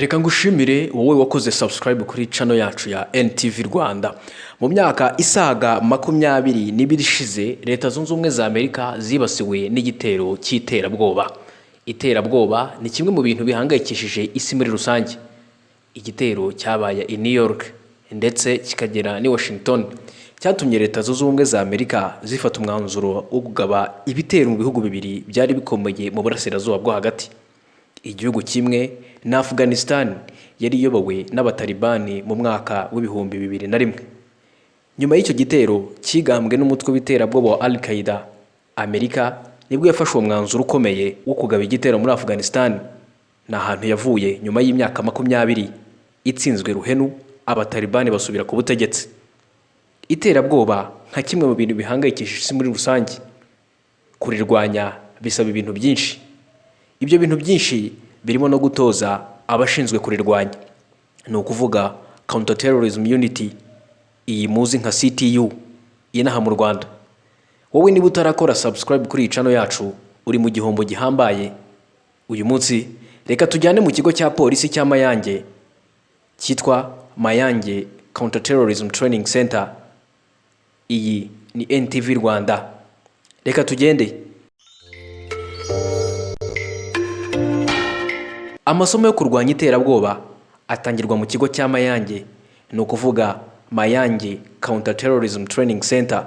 Reka ngushimire wowe wakoze subscribe kuri channel yacu ya NTV Rwanda. Mu myaka isaga 22 ishize, Leta Zunze Ubumwe za Amerika zibasiwe n'igitero cy'iterabwoba. Iterabwoba ni kimwe mu bintu bihangayikishije isi muri rusange. Igitero cyabaye i New York ndetse kikagera n'i Washington cyatumye Leta Zunze Ubumwe za Amerika zifata umwanzuro wo kugaba ibitero mu bihugu bibiri byari bikomeye mu burasirazuba bwo hagati. Igihugu kimwe ni Afghanistan yari iyobowe n'Abatalibani mu mwaka w'2001. Nyuma y'icyo gitero cyigambwe n'umutwe w'iterabwoba wa Al Qaeda, Amerika nibwo yafashe uwo mwanzuro ukomeye wo kugaba igitero muri Afghanistan. Ni ahantu yavuye nyuma y'imyaka 20 itsinzwe ruhenu, Abatalibani basubira ku butegetsi. Iterabwoba nka kimwe mu bintu bihangayikishije isi muri rusange, kurirwanya bisaba ibintu byinshi. Ibyo bintu byinshi birimo no gutoza abashinzwe kurirwanya, ni ukuvuga Counter Terrorism Unit, iyi muzi nka CTU inaha mu Rwanda. Wowe niba utarakora subscribe kuri iyi channel yacu, uri mu gihombo gihambaye. Uyu munsi reka tujyane mu kigo cya polisi cya Mayange cyitwa Mayange Counter Terrorism Training Center. Iyi ni NTV Rwanda, reka tugende. Amasomo yo kurwanya iterabwoba atangirwa mu kigo cya Mayange, ni ukuvuga Mayange Counter Terrorism Training Center.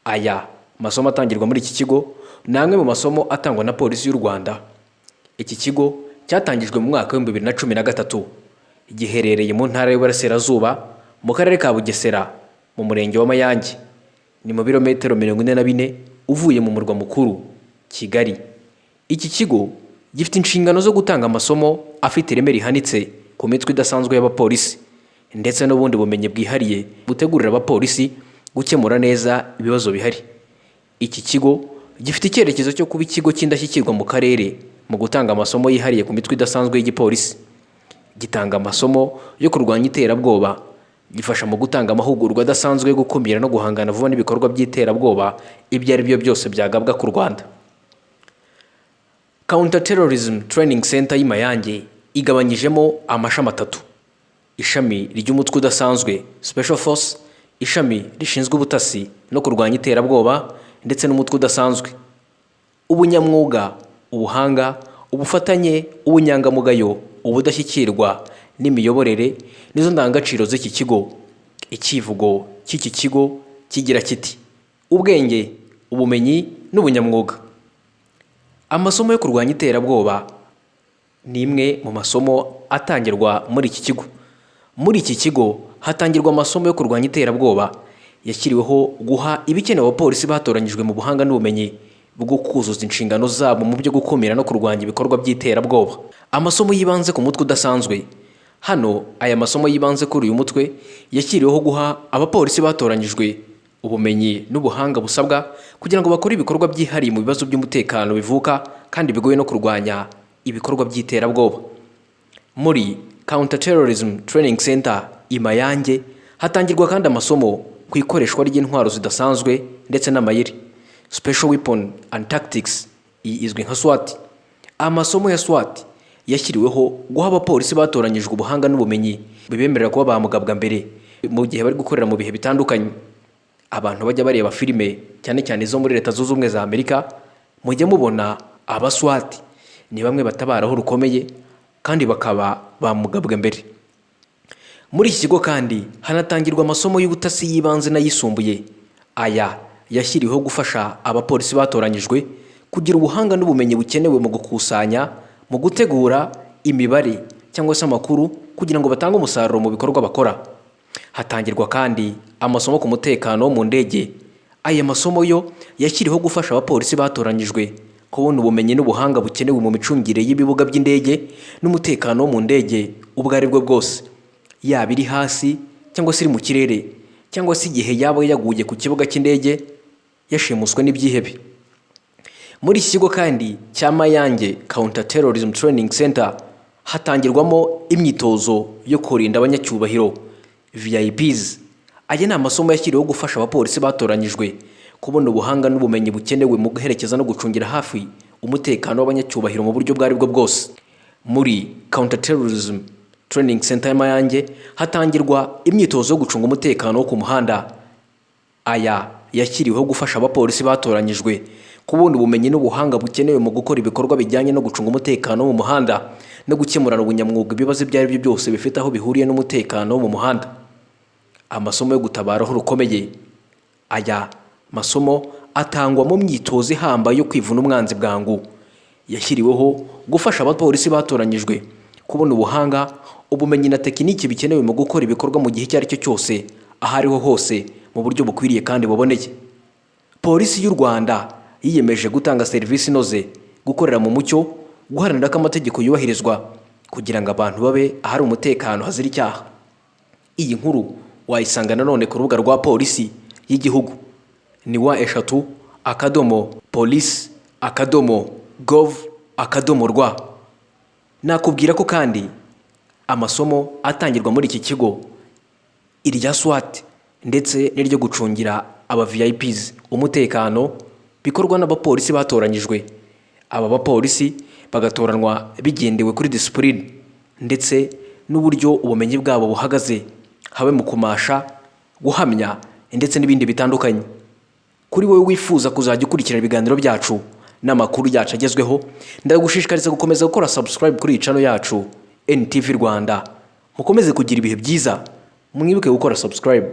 Aya masomo atangirwa muri iki kigo ni amwe mu masomo atangwa na Polisi y'u Rwanda. Iki kigo cyatangijwe mu mwaka w'2013, giherereye mu Ntara y'Uburasirazuba, mu Karere ka Bugesera, mu Murenge wa Mayange. Ni mu birometero 44 uvuye mu murwa mukuru Kigali. Iki kigo gifite inshingano zo gutanga amasomo afite ireme rihanitse ku mitwe idasanzwe y'abapolisi ndetse n'ubundi bumenyi bwihariye butegurira abapolisi gukemura neza ibibazo bihari. Iki kigo gifite icyerekezo cyo kuba ikigo cy'indashyikirwa mu karere mu gutanga amasomo yihariye ku mitwe idasanzwe y'igipolisi. Gitanga amasomo yo kurwanya iterabwoba, gifasha mu gutanga amahugurwa adasanzwe yo gukumira no guhangana vuba n'ibikorwa by'iterabwoba ibyo ari byo byose byagabwa ku Rwanda. Counter Terrorism Training Center y'i Mayange igabanyijemo amashami atatu: ishami ry'umutwe udasanzwe, Special Force, ishami rishinzwe ubutasi no kurwanya iterabwoba, ndetse n'umutwe udasanzwe. Ubunyamwuga, ubuhanga, ubufatanye, ubunyangamugayo, ubudashyikirwa n'imiyoborere nizo ndangagaciro z'iki kigo. Icyivugo cy'iki kigo kigira kiti: "Ubwenge, ubumenyi n'ubunyamwuga." Amasomo yo kurwanya iterabwoba ni imwe mu masomo atangirwa muri iki kigo. Muri iki kigo hatangirwa amasomo yo kurwanya iterabwoba yashyiriweho guha ibikenewe abapolisi batoranyijwe mu buhanga n'ubumenyi bwo kuzuza inshingano zabo mu byo gukumira no kurwanya ibikorwa by'iterabwoba. Amasomo yibanze ku mutwe udasanzwe. Hano aya masomo yibanze kuri uyu mutwe yashyiriweho guha abapolisi batoranyijwe ubumenyi n'ubuhanga busabwa kugira ngo bakore ibikorwa byihariye mu bibazo by'umutekano bivuka kandi bigoye no kurwanya ibikorwa by'iterabwoba. Muri Counter Terrorism Training Center i Mayange hatangirwa kandi amasomo ku ikoreshwa ry'intwaro zidasanzwe ndetse n'amayeri, Special Weapon and Tactics, iyi izwi nka SWAT. Amasomo ya SWAT yashyiriweho guha abapolisi batoranyijwe ubuhanga n'ubumenyi bibemerera kuba ba mugabwa mbere mu gihe bari gukorera mu bihe bitandukanye. Abantu bajya bareba filime, cyane cyane izo muri Leta Zunze Ubumwe za Amerika, mujye mubona aba SWAT ni bamwe batabara aho rukomeye kandi bakaba ba mugabwa mbere. Muri iki kigo kandi hanatangirwa amasomo y'ubutasi y'ibanze n'ayisumbuye. Aya yashyiriweho gufasha abapolisi batoranyijwe kugira ubuhanga n'ubumenyi bukenewe mu gukusanya, mu gutegura imibare cyangwa se amakuru kugira ngo batange umusaruro mu bikorwa bakora. Hatangirwa kandi amasomo ku mutekano wo mu ndege. Aya masomo yo yashyiriweho gufasha abapolisi batoranyijwe kubona ubumenyi n'ubuhanga bukenewe mu micungire y'ibibuga by'indege n'umutekano wo mu ndege ubwo ari bwo bwose, yaba iri hasi cyangwa se iri mu kirere, cyangwa se igihe yaba yaguye ku kibuga cy'indege yashimuswe n'ibyihebe. Muri iki kigo kandi cya Mayange Counter Terrorism Training Center hatangirwamo imyitozo yo kurinda abanyacyubahiro, VIPs. Aya ni amasomo yashyiriweho gufasha abapolisi batoranyijwe kubona ubuhanga n'ubumenyi bukenewe mu guherekeza no gucungira hafi umutekano w'abanyacyubahiro mu buryo ubwo ari bwo bwose. Muri Counter Terrorism Training Center y'Amayange hatangirwa imyitozo yo gucunga umutekano wo ku muhanda. Aya yashyiriweho gufasha abapolisi batoranyijwe kubona ubumenyi n'ubuhanga bukenewe mu gukora ibikorwa bijyanye no gucunga umutekano wo mu muhanda no gukemurana ubunyamwuga ibibazo ibyo ari byo byose bifite aho bihuriye n'umutekano wo mu muhanda. Amasomo yo gutabara aho rukomeye. Aya masomo atangwa mu myitozo ihambaye yo kwivuna umwanzi bwangu. Yashyiriweho gufasha abapolisi batoranyijwe kubona ubuhanga, ubumenyi na tekiniki bikenewe mu gukora ibikorwa mu gihe icyo ari cyo cyose, aho ariho hose, mu buryo bukwiriye kandi buboneye. Polisi y'u Rwanda yiyemeje gutanga serivisi inoze, gukorera mu mucyo, guharanira ko amategeko yubahirizwa kugira ngo abantu babe ahari umutekano hazira icyaha. Iyi nkuru wayisanga nanone ku rubuga rwa Polisi y'Igihugu, ni www.police.gov.rw. Nakubwira ko kandi amasomo atangirwa muri iki kigo, irya SWAT ndetse n'iryo gucungira aba VIPs umutekano, bikorwa n'abapolisi batoranyijwe. Aba bapolisi bagatoranwa bigendewe kuri disipurine ndetse n'uburyo ubumenyi bwabo buhagaze, habe mu kumasha, guhamya ndetse n'ibindi bitandukanye. Kuri wowe wifuza kuzajya ukurikirana ibiganiro byacu n'amakuru yacu agezweho, ndagushishikariza gukomeza gukora subscribe kuri iyi channel yacu NTV Rwanda. Mukomeze kugira ibihe byiza, mwibuke gukora subscribe.